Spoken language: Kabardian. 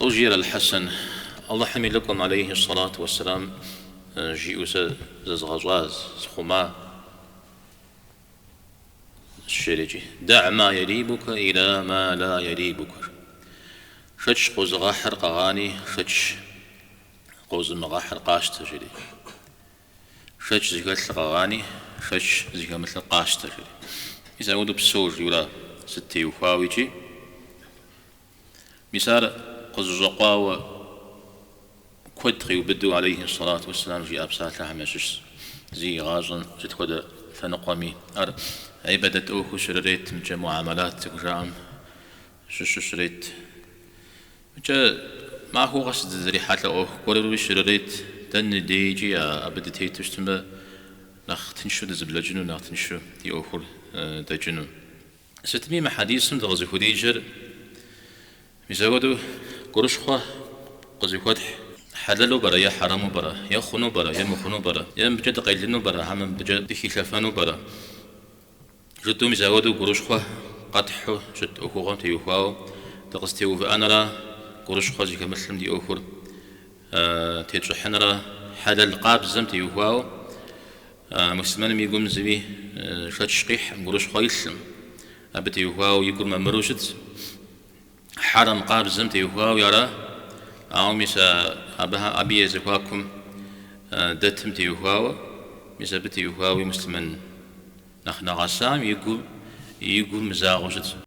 Лӏо жиӏэр Аль-Хьэсэн, Алыхьым и лӏыкӏуэм, алейхи сэлату уэсселам, жиӏэу сэ зэзгъэщӏа, схъума жери икӏи. Даӏ ма ярибука иля ма ла ярибука. Шэч къозыгъэхьыр къэгъани, шэч къозымыгъэхьыр къащтэ, жери. Шэч зыхэлъыр къэгъани, шэч зыхэмылъыр къащтэ, жери. Мис апхуэдэу псэу жиӏэурэ сыт теухуауэ икӏи. Мис ар къызэщӏэкъуауэ куэд къиубыду алейхи сэлату уэсселам жиӏа псалъэхэм ящыщщ зи гъащӏэм сыт хуэдэ лъэныкъуэми ар гьибадэт ӏуэхуу щрырет, мыкӏэ муамэлат зыхужаӏэм щыщу щрет. Мыкӏэ махуэ къэс дызэрихьэлӏэ ӏуэху гуэруи щрырет, дэнэ дежкӏи абы дытету щытмэ, нэхъ тыншу дызэблэкӏыну, нэхъ тыншу ди ӏуэхур дэкӏыну. Сытми мы хьэдисым дыкъызыхуриджэр мис апхуэдэу гурыщхъуэ къызыхуэтхь хьэлэлу пӏэрэ е хьэрэму пӏэрэ, е хъуну пӏэрэ, е мыхъуну пӏэрэ, е мыбыкӏэ дыкъелыну пӏэрэ, хьэмэ мыбыкӏэ дыхилъэфэну пӏэрэ? Жытӏэу мис апхуэдэу гурыщхъуэ къэтхьу щыт ӏуэхугъуэм теухуауэ дыкъызытеувыӏэнра, гурыщхъуэ зыхэмылъым ди ӏуэхур тетщӏыхьынра, хьэлэл къабзэм теухуауэ муслъымэным и гум зыми шэч къихькъым, гурыщхъуэ илъым, абы теухуауэ и гур мамыру щытщ. Хьэрэм къабзэм теухуауи ара, ауэ мис абы я зэхуакум дэтым теухуауэ, мис абы теухуауи муслъымэн нэхъ нэгъэсам и гур мызагъэу щытщ.